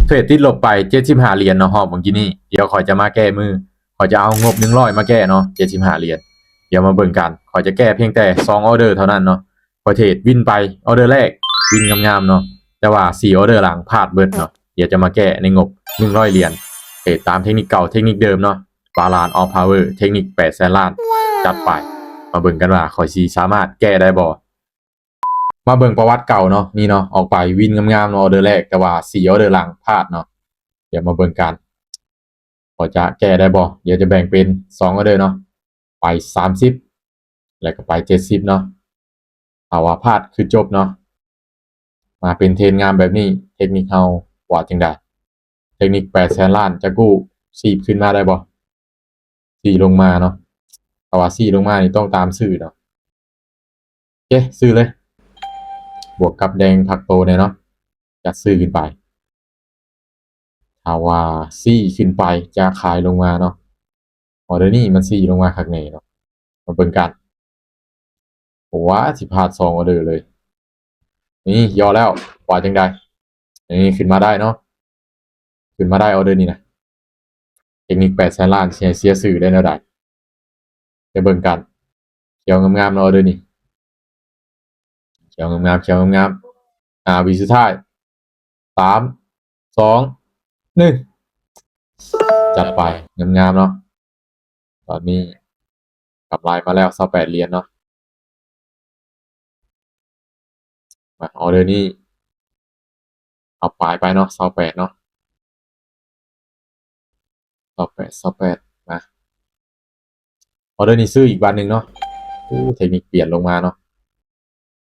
ເທຣດຕິດລົບໄປເຈັດສິບຫ້າຫຼຽນເນາະ ຮອບເມື່ອກີ້ນີ້. ດຽວຂ້ອຍຈະມາແກ້ມື ຂ້ອຍຈະເອົາງົບໜຶ່ງຮ້ອຍມາແກ້ເນາະ ເຈັດສິບຫ້າຫຼຽນ. ດຽວມາເບິ່ງກັນ ຂ້ອຍຈະແກ້ພຽງແຕ່ສອງອໍເດີເທົ່ານັ້ນເນາະ. ຂ້ອຍເທຣດວິນໄປອໍເດີແລກ ວິນງາມໆເນາະ ແຕ່ວ່າສີ່ອໍເດີຫຼັງພາດເບິດເນາະ. ດຽວຈະມາແກ້ໃນງົບໜຶ່ງຮ້ອຍຫຼຽນ ເທຣດຕາມເທັກນິກເກົ່າເທັກນິກເດີມເນາະ Balance of Power ເທັກນິກແປດແສນລ້ານ. ຈັດໄປ ມາເບິ່ງກັນວ່າຂ້ອຍຊິສາມາດແກ້ໄດ້ບໍ່. ມາເບິ່ງປະຫວັດເກົ່າເນາະ ນີ້ເນາະ ອອກໄປວິນງາມໆເນາະ ອໍເດີແລກ ແຕ່ວ່າສີ່ອໍເດີຫຼັງພາດເນາະ. ດຽວມາເບິ່ງກັນ ຂ້ອຍຈະແກ້ໄດ້ບໍ່. ດຽວຈະແບ່ງເປັນສອງອໍເດີເນາະ ໄປສາມສິບ ແລ້ວກໍໄປເຈັດສິບເນາະ. ຖ້າວ່າພາດຄືຈົບເນາະ. ມາເປັນເທຣນງາມແບບນີ້ ເທັກນິກເຮົາວ່າຈັ່ງໃດ? ເທັກນິກແປດແສນລ້ານຈະກູ້ ສີບຂຶ້ນມາໄດ້ບໍ່? ສີລົງມາເນາະ. ຖ້າວ່າສີລົງມານີ້ຕ້ອງຕາມຊື້ເນາະ. ໂອເຄ ຊື້ເລີຍ ບວກກັບແດງພັກໂຕແດ່ເນາະ. ຈັດຊື້ຂຶ້ນໄປ ຖ້າວ່າສີຂຶ້ນໄປຈະຂາຍລົງມາເນາະ. ອໍເດີນີ້ມັນສີລົງມາຄັກແນ່ເນາະ. ມາເບິ່ງກັນ ໂອ້ ວ່າຊິພາດສອງອໍເດີເລີຍ. ນີ້ຍໍແລ້ວ ວ່າຈັ່ງໃດ? ນີ້ຂຶ້ນມາໄດ້ເນາະ ຂຶ້ນມາໄດ້ອໍເດີນີ້ນະ. ເທັກນິກແປດແສນລ້ານຊິໃຫ້ເສຍຊື່ໄດ້ແນວໃດ? ໄປເບິ່ງກັນ. ຂຽວງາມໆເນາະ ອໍເດີນີ້ ຂຽວງາມໆ ຂຽວງາມໆ. ຫ້າວິສຸດທ້າຍ ສາມ ສອງ ໜຶ່ງ ຈັດໄປ ງາມໆເນາະ. ຕອນນີ້ກຳໄລມາແລ້ວຊາວແປດຫຼຽນເນາະ. ມາ ອໍເດີນີ້ເອົາປາຍໄປເນາະ ຊາວແປດເນາະ ຊາວແປດ ຊາວແປດ. ມາ ອໍເດີນີ້ຊື້ອີກບາດໜຶ່ງເນາະ. ໂອ້ ເທັກນິກປ່ຽນລົງມາເນາະ.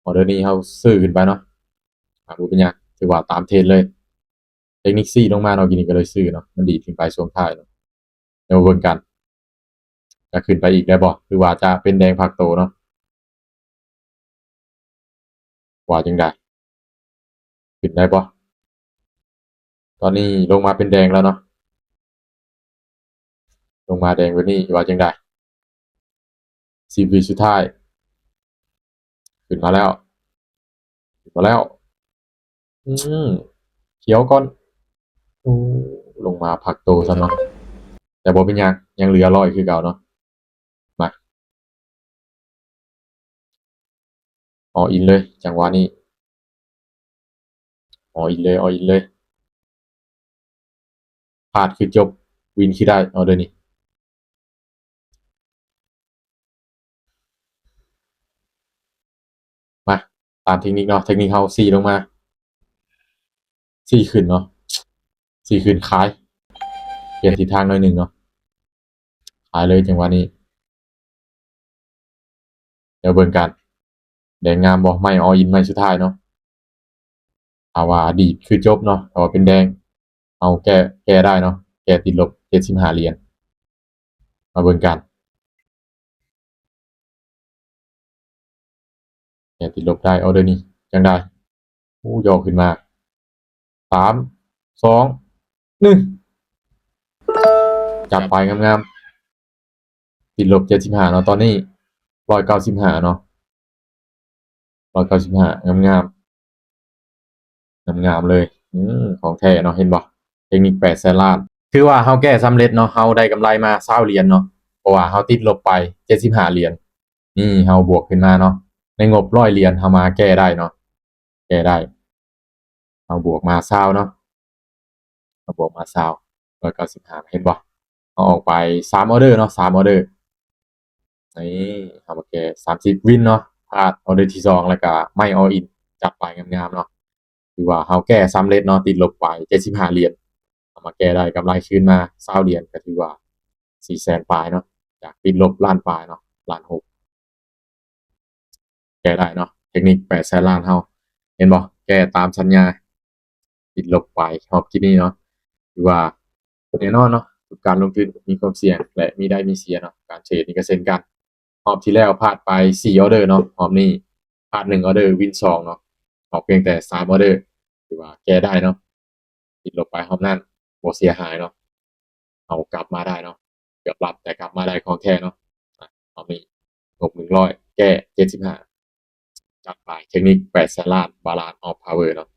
ອໍເດີນີ້ເຮົາຊື້ຂຶ້ນໄປເນາະ. ອ່າ ບໍ່ເປັນຫຍັງ ຖືວ່າຕາມເທຣນເລີຍ. ເທັກນິກສີລົງມາເນາະ ກີ້ນີ້ກໍເລີຍຊື້ເນາະ ມັນດີດຂຶ້ນໄປຊ່ວງທ້າຍເນາະ. ດຽວມາເບິ່ງກັນ ຈະຂຶ້ນໄປອີກໄດ້ບໍ່ ຫຼືວ່າຈະເປັນແດງພັກໂຕເນາະ. ວ່າຈັ່ງໃດ? ຂຶ້ນໄດ້ບໍ່? ຕອນນີ້ລົງມາເປັນແດງແລ້ວເນາະ ລົງມາແດງແບບນີ້ ວ່າຈັ່ງໃດ? ສິບວິສຸດທ້າຍ ຂຶ້ນມາແລ້ວ ຂຶ້ນມາແລ້ວ. ອືມ ຂຽວກ່ອນ. ໂອ້ ລົງມາພັກໂຕຊະເນາະ ແຕ່ບໍ່ເປັນຫຍັງ ຍັງເຫຼືອຮ້ອຍຄືເກົ່າເນາະ. ມາ all in ເລີຍ ຈັງຫວະນີ້ all in ເລີຍ all in ເລີຍ. ພາດຄືຈົບ ວິນຄືໄດ້ ອໍເດີນີ້. ມາ ຕາມເທັກນິກເນາະ ເທັກນິກເຮົາສີລົງມາ ສີຂຶ້ນເນາະ ສີຂຶ້ນຂາຍ ປ່ຽນທິດທາງໜ້ອຍໜຶ່ງເນາະ ຂາຍເລີຍຈັງຫວະນີ້. ດຽວເບິ່ງກັນ ແດງງາມບໍ່? ໄມ້ all in ໄມ້ສຸດທ້າຍເນາະ. ຖ້າວ່າດີດຄືຈົບເນາະ ຖ້າວ່າເປັນແດງ ເຮົາແກ້ ແກ້ໄດ້ເນາະ ແກ້ຕິດລົບເຈັດສິບຫ້າຫຼຽນ. ມາເບິ່ງກັນ ແກ້ຕິດລົບໄດ້ ອໍເດີນີ້ຈັ່ງໃດ? ໂອ້ ຍໍຂຶ້ນມາ ສາມ ສອງ ໜຶ່ງ ຈັດໄປງາມໆ. ຕິດລົບເຈັດສິບຫ້າເນາະ ຕອນນີ້ຮ້ອຍເກົ້າສິບຫ້າເນາະ ຮ້ອຍເກົ້າສິບຫ້າ ງາມໆ ງາມໆເລີຍ. ອືມ ຂອງແທ້ເນາະ ເຫັນບໍ່? ເທັກນິກແປດແສນລ້ານ ຖືວ່າເຮົາແກ້ສຳເລັດເນາະ ເຮົາໄດ້ກຳໄລມາຊາວຫຼຽນເນາະ ເພາະວ່າເຮົາຕິດລົບໄປເຈັດສິບຫ້າຫຼຽນ. ນີ້ເຮົາບວກຂຶ້ນມາເນາະ ໃນງົບຮ້ອຍຫຼຽນ ເຮົາມາແກ້ໄດ້ເນາະ ແກ້ໄດ້ ເຮົາບວກມາຊາວເນາະ ເຮົາບວກມາຊາວ ຮ້ອຍເກົ້າສິບຫ້າ ເຫັນບໍ່? ເຮົາອອກໄປສາມອໍເດີເນາະ ສາມອໍເດີ ນີ້ ເຮົາມາແກ້ສາມສິບ ວິນເນາະ ພາດອໍເດີທີສອງ ແລ້ວກະໄມ້ all in ຈັດໄປງາມໆເນາະ. ຖືວ່າເຮົາແກ້ສຳເລັດເນາະ ຕິດລົບໄປເຈັດສິບຫ້າຫຼຽນ ເຮົາມາແກ້ໄດ້ກຳໄລຄືນມາຊາວຫຼຽນ ກໍຖືວ່າສີ່ແສນປາຍເນາະ ຈາກຕິດລົບລ້ານປາຍເນາະ ລ້ານຫົກ ແກ້ໄດ້ເນາະ ເທັກນິກແປດແສນລ້ານເຮົາ ເຫັນບໍ່? ແກ້ຕາມສັນຍາ ຕິດລົບໄປຮອບທີ່ນີ້ເນາະ. ຖືວ່າແນ່ນອນເນາະ ທຸກການລົງທຶນມີຄວາມສ່ຽງ ແລະ ມີໄດ້ມີເສຍເນາະ ການເທຣດນີ້ກໍເຊັ່ນກັນ. ຮອບທີ່ແລ້ວພາດໄປສີ່ອໍເດີເນາະ ຮອບນີ້ພາດໜຶ່ງອໍເດີ ວິນສອງເນາະ ອອກພຽງແຕ່ສາມອໍເດີ ຖືວ່າແກ້ໄດ້ເນາະ ຕິດລົບໄປຮອບນັ້ນ ບໍ່ເສຍຫາຍເນາະ ເຮົາກັບມາໄດ້ເນາະ ເກືອບລັດ ແຕ່ກັບມາໄດ້ຂອງແທ້ເນາະ. ອາ ຮອບນີ້ງົບໜຶ່ງຮ້ອຍ ແກ້ເຈັດສິບຫ້າ ຈັດໄປ ເທັກນິກແປດແສນລ້ານ Balance of Power ເນາະ.